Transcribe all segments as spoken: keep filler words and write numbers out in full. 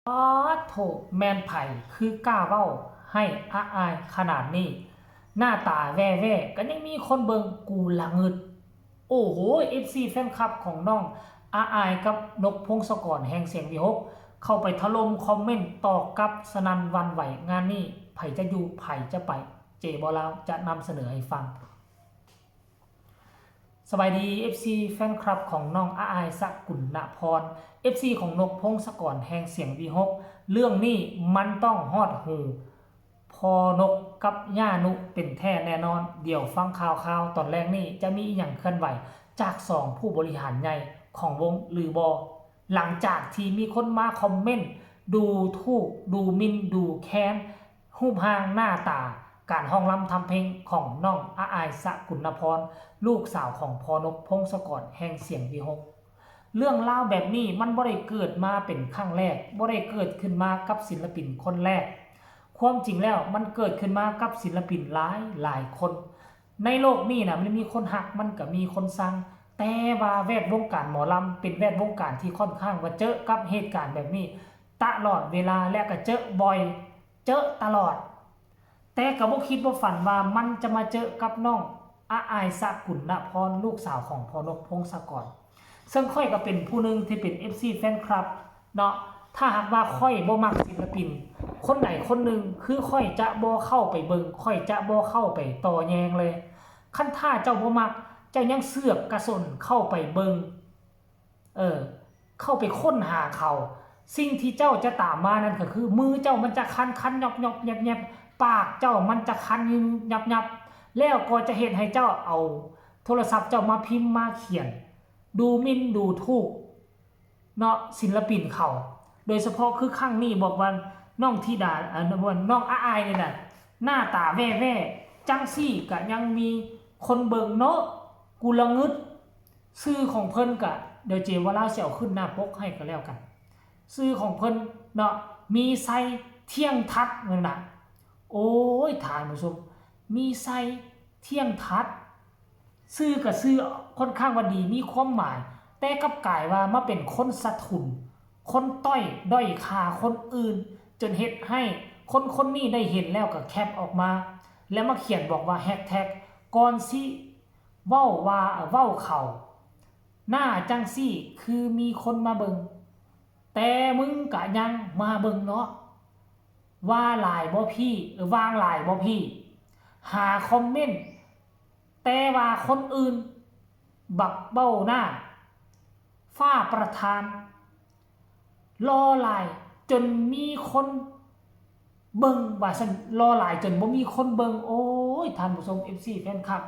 ป๊าดโถ แม่นไผคือกล้าเว้าให้อาอายขนาดนี้ หน้าตาแว่ๆ ก็ยังมีคนเบิ่ง กูละงึด โอ้โห เอฟซี แฟนคลับของน้องอาอายกับนกพงศกรแห่งเสียงวีหก เข้าไปถล่มคอมเมนต์ตอบกลับสนั่นหวั่นไหว งานนี้ไผจะอยู่ไผจะไป เจบอลาวจะนำเสนอให้ฟัง สบายดี เอฟซี แฟนคลับของน้องอาอายสกุลนพร เอฟซี ของนกพงศกรแห่งเสียงวีหก เรื่องนี้มันต้องฮอดหูพ่อนกกับย่านุเป็นแท้แน่นอน เดี๋ยวฟังข่าวๆ ตอนแรกนี่จะมีอหย่างเคลื่อนไหวจากสองผู้บริหารใหญ่ของวงหรือบอ หลังจากที่มีคนมาคอมเมนต์ดูถูก ดูหมิ่น ดูแคลน รูปร่างหน้าตา การฮ้องรำทำเพลงของน้องอาอายสกุลนพร ลูกสาวของพ่อนกพงศกรแห่งเสียงวีหก เรื่องราวแบบนี้มันบ่ได้เกิดมาเป็นครั้งแรก บ่ได้เกิดขึ้นมากับศิลปินคนแรก ความจริงแล้วมันเกิดขึ้นมากับศิลปินหลายหลายคน ในโลกนี้นะมันมีคนฮักมันก็มีคนซัง แต่ว่าแวดวงการหมอลำเป็นแวดวงการที่ค่อนข้างว่าเจอกับเหตุการณ์แบบนี้ ตลอดเวลาและก็เจอบ่อย เจอตลอด แต่ก็บ่คิดบ่ฝันว่ามันจะมาเจอกับน้องอาอายสกุลนพร ลูกสาวของพ่อนกพงศกร ซึ่งข้อยก็เป็นผู้หนึ่งที่เป็น เอฟซี แฟนคลับเนาะ ถ้าหากว่าข้อยบ่มักศิลปิน คนใดคนหนึ่งคือข้อยจะบ่เข้าไปเบิ่ง ข้อยจะบ่เข้าไปต่อแยงเลย คันถ้าเจ้าบ่มัก เจ้ายังเสือกกระส้นเข้าไปเบิ่ง เออ เข้าไปค้นหาเขา สิ่งที่เจ้าจะตามมานั่นก็คือ มือเจ้ามันจะคันคันยอบยอบแยบแยบ ปากเจ้ามันจะคันยับยับ แล้วก็จะเฮ็ดให้เจ้าเอาโทรศัพท์เจ้ามาพิมพ์มาเขียน ดูหมิ่นดูถูกเนาะศิลปินเขา โดยเฉพาะคือครั้งนี้บอกว่าน้องธิดา เอ่อ น้องอาอายนี่นะ หน้าตาแว่ๆ จังซี่ก็ยังมีคนเบิ่งเนาะ กูละงึด ชื่อของเพิ่นก็ เดี๋ยวเจวาลาวสิเอาขึ้นหน้าปกให้ก็แล้วกัน ชื่อของเพิ่นเนาะ มีชัย เที่ยงทัศน์นั่นน่ะ โอ้ย ท่านผู้ชม มีชัย เที่ยงทัศน์ ชื่อก็ชื่อค่อนข้างว่าดี มีความหมาย แต่กลับกลายว่ามาเป็นคนสะทุน คนต้อยด้อยค่าคนอื่น จนเฮ็ดให้คนคนนี้ได้เห็นแล้วก็แคปออกมา แล้วมาเขียนบอกว่า แฮชแท็ก ก่อนสิเว้าว่า เว้าเขา หน้าจังซี่คือมีคนมาเบิ่ง แต่มึงกะยังมาเบิ่งเนาะ ว่าหลายบ่พี่ เออ วางหลายบ่พี่ หาคอมเมนต์ แต่ว่าคนอื่น บักเบ้าหน้า ฟ้าประธาน รอหลายจนมีคนเบิ่ง ว่าซั่น รอหลายจนบ่มีคนเบิ่ง โอ้ย ท่านผู้ชม เอฟซี แฟนคลับ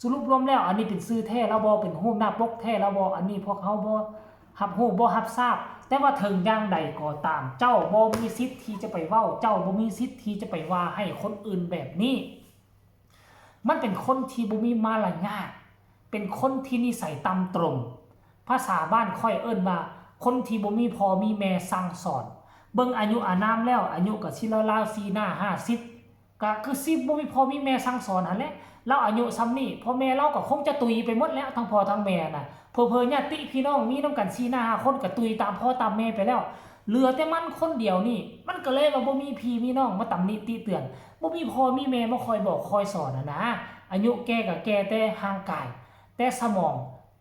สรุปรวมแล้ว อันนี้เป็นชื่อแท้ลาวบ่ เป็นรูปหน้าปกแท้ลาวบ่ อันนี้พวกเฮาบ่รับรู้ บ่รับทราบ แต่ว่าถึงอย่างใดก็ตาม เจ้าบ่มีสิทธิ์ที่จะไปเว้า เจ้าบ่มีสิทธิ์ที่จะไปว่าให้คนอื่นแบบนี้ มันเป็นคนที่บ่มีมารยาท เป็นคนที่นิสัยต่ำตม ภาษาบ้านข้อยเอิ้นว่า คนที่บ่มีพ่อมีแม่สั่งสอน เบิ่งอายุอานามแล้ว อายุก็สิราวๆ สี่ห้า ห้าสิบ ก็คือสิบ่มีพ่อมีแม่สั่งสอนหั้นแหละ ลาวอายุส่ำนี้ พ่อแม่ลาวก็คงจะตุยไปหมดแล้ว ทั้งพ่อทั้งแม่น่ะ เผลอๆ ญาติพี่น้องมีนำกันสี่ห้าคนก็ตุยตามพ่อตามแม่ไปแล้ว เหลือแต่มันคนเดียวนี่ มันก็เลยว่าบ่มีพี่มีน้องมาตำหนิติเตือน บ่มีพ่อมีแม่มาคอยบอกคอยสอนหั้นนะ อายุแก่ก็แก่แต่ร่างกาย แต่สมอง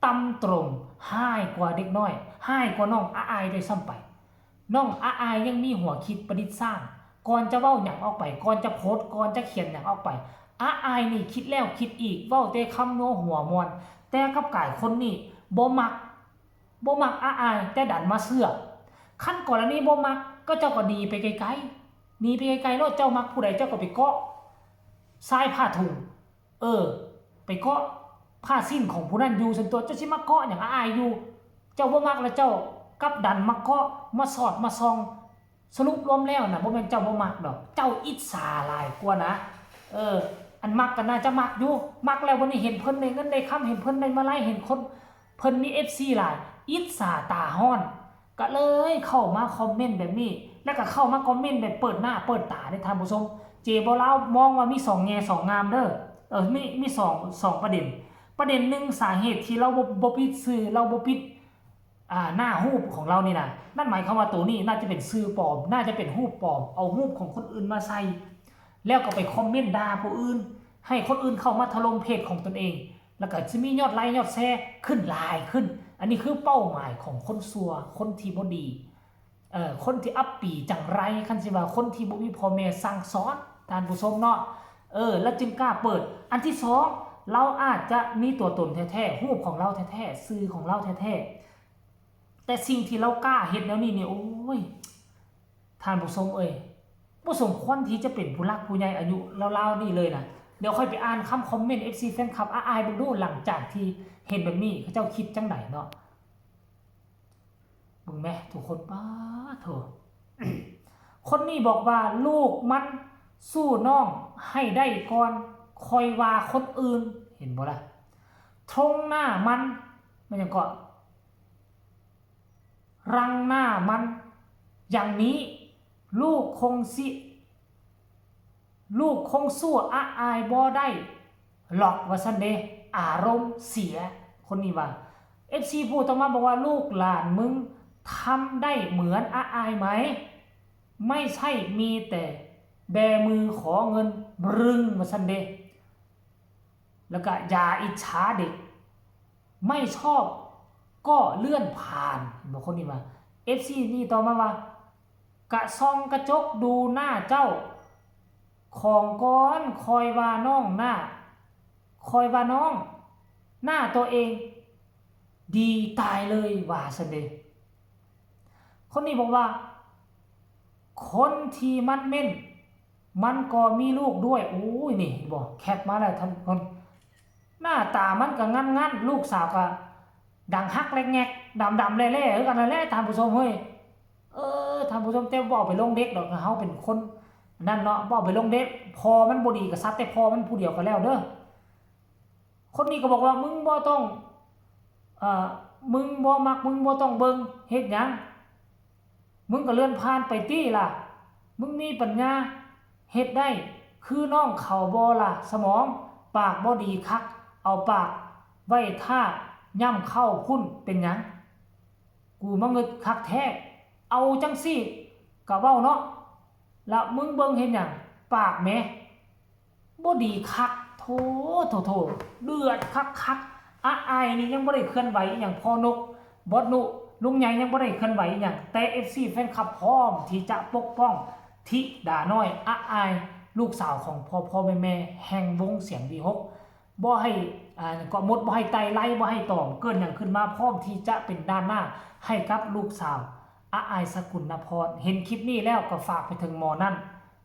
ต่ำตม ฮ้ายกว่าเด็กน้อย ฮ้ายกว่าน้องอาอายด้วยซ้ำไป น้องอาอายยังมีหัวคิดประดิษฐ์สร้าง ก่อนจะเว้าหยังออกไป ก่อนจะโพสต์ ก่อนจะเขียนหยังออกไป อาอายนี่คิดแล้วคิดอีก เว้าแต่คำนัวหัวม่วน แต่กลับกลายคนนี้บ่มัก บ่มักอาอาย แต่ดันมาเชื่อ คันกรณีบ่มัก ก็เจ้าก็หนีไปไกลๆ หนีไปไกลๆ โลด เจ้ามักผู้ใดเจ้าก็ไปเกาะชายผ้าถุง เออ ไปเกาะผ้าสิ้นของผู้นั้นอยู่ ซั่นตั๊ว เจ้าสิมาเกาะหยังอาอายอยู่ เจ้าบ่มักแล้วเจ้ากลับดันมาเกาะ มาสอดมาส่อง สรุปรวมแล้วน่ะ บ่แม่นเจ้าบ่มักดอก เจ้าอิจฉาหลายกว่านะ เออ อันมักก็น่าจะมักอยู่ มักแล้วบัดนี้เห็นเพิ่นได้เงินได้คำ เห็นเพิ่นได้มาลัย เห็นคนเพิ่นมี เอฟซี หลาย อิจฉาตาฮ้อน ก็เลยเข้ามาคอมเมนต์แบบนี้ แล้วก็เข้ามาคอมเมนต์แบบเปิดหน้าเปิดตาเด้ท่านผู้ชม เจบอลาวมองว่ามีสองแง่สองงามเด้อ เออ มี มีสอง สองประเด็น ประเด็นหนึ่ง สาเหตุที่ลาวบ่ บ่ปิดชื่อ ลาวบ่ปิด อ่าหน้ารูปของเรานี่นะ นั่นหมายความว่าตัวนี้น่าจะเป็นชื่อปลอม น่าจะเป็นรูปปลอม เอารูปของคนอื่นมาใส่ แล้วก็ไปคอมเมนต์ด่าผู้อื่น ให้คนอื่นเข้ามาถล่มเพจของตนเอง แล้วก็จะมียอดไลค์ยอดแชร์ขึ้นหลายขึ้น อันนี้คือเป้าหมายของคนซัว คนที่บ่ดี เอ่อ คนที่อับปีจังไร คันสิว่าคนที่บ่มีพ่อแม่สั่งสอน ท่านผู้ชมเนาะ เออ แล้วจึงกล้าเปิด อันที่สอง เราอาจจะมีตัวตนแท้ๆ รูปของเราแท้ๆ ชื่อของเราแท้ๆ แต่สิ่งที่เรากล้าเฮ็ดแนวนี้เนี่ย โอ้ย ท่านผู้ชมเอ้ย บ่สมควรที่จะเป็นผู้หลักผู้ใหญ่อายุราวๆ นี่เลยนะ เดี๋ยวค่อยไปอ่านคำคอมเมนต์ เอฟซี แฟนคลับอ้ายๆ เบิ่งดู หลังจากที่เห็นแบบนี้ เขาเจ้าคิดจังใดเนาะ เบิ่งแหม ทุกคน ป๊าดโถ คนนี้บอกว่าลูกมันสู้น้องให้ได้ก่อน ค่อยว่าคนอื่น เห็นบ่ล่ะ ตรงหน้ามัน มันหยังเกาะ รังหน้ามัน อย่างนี้ ลูกคงสิ ลูกคงสู้อ้ายบ่ได้หรอก ว่าซั่นเด้ อารมณ์เสีย คนนี้ว่า เอฟซี พูดต่อมาบอกว่า ลูกหลานมึงทำได้เหมือนอ้ายไหม ไม่ใช่มีแต่แบมือขอเงินบรึง ว่าซั่นเด้ แล้วก็อย่าอิจฉาเด็ก ไม่ชอบก็เลื่อนผ่าน เห็นบ่ คนนี้ว่า เอฟซี นี่ต่อมาว่า กะส่องกระจกดูหน้าเจ้าของก่อน ค่อยว่าน้องหน้า ค่อยว่าน้อง หน้าตัวเอง ดีตายเลย ว่าซั่นเด้ คนนี้บอกว่า คนที่มันเม่น มันก็มีลูกด้วย โอ้ย นี่ เห็นบ่ แคปมาแล้วท่านคน หน้าตามันก็งันๆ ลูกสาวก็ดังฮักแลกแงก ดำๆ แล่ๆ คือกันนั่นแหละ ท่านผู้ชมเฮ้ย เออ ท่านผู้ชม แต่บ่เอาไปลงเด็กดอก เฮาเป็นคนนั่นเนาะ บ่เอาไปลงเด็ก พ่อมันบ่ดีก็สักแต่พ่อมันผู้เดียวก็แล้วเด้อ คนนี้ก็บอกว่า มึงบ่ต้อง เอ่อ มึงบ่มัก มึงบ่ต้องเบิ่ง เฮ็ดหยัง มึงก็เลื่อนผ่านไปติล่ะ มึงมีปัญญาเฮ็ดได้คือน้องเขาบ่ล่ะ สมอง ปากบ่ดีคัก เอาปากไว้ท่าย่ำเข้าพุ้น เป็นหยัง กูมางึดคักแท้ เอาจั่งซี้ก็เว้าเนาะ ละมึงเบิ่งเฮ็ดหยัง ปากแหม บ่ดีคัก โถ โถ โถ เดือดคักคัก อ้ายนี่ยังบ่ได้เคลื่อนไหวอีหยัง พ่อนก บอสนุ ลุงใหญ่ยังบ่ได้เคลื่อนไหวอีหยัง แต่ เอฟซี แฟนคลับพร้อมที่จะปกป้องธิดาน้อย อ้าย ลูกสาวของพ่อพ่อแม่แม่แห่งวงเสียงวีหก บ่ให้ อ่า ก็มดบ่ให้ไตไล่บ่ให้ตอม เกิดหยังขึ้นมาพร้อมที่จะเป็นด้านหน้าให้กับลูกสาว อ้ายสกุลนพร เห็นคลิปนี้แล้วก็ฝากไปถึงหมอนั่น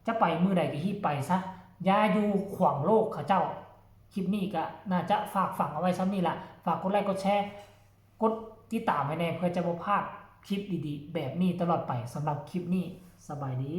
จะไปมื้อใดก็ฮีบไปซะ อย่าอยู่ขวางโลกเขาเจ้า คลิปนี้ก็น่าจะฝากฝังเอาไว้ส่ำนี้ล่ะ ฝากกดไลค์กดแชร์ กดติดตามไว้แน่ เพื่อจะบ่พลาดคลิปดีๆ แบบนี้ตลอดไป สำหรับคลิปนี้ สบายดี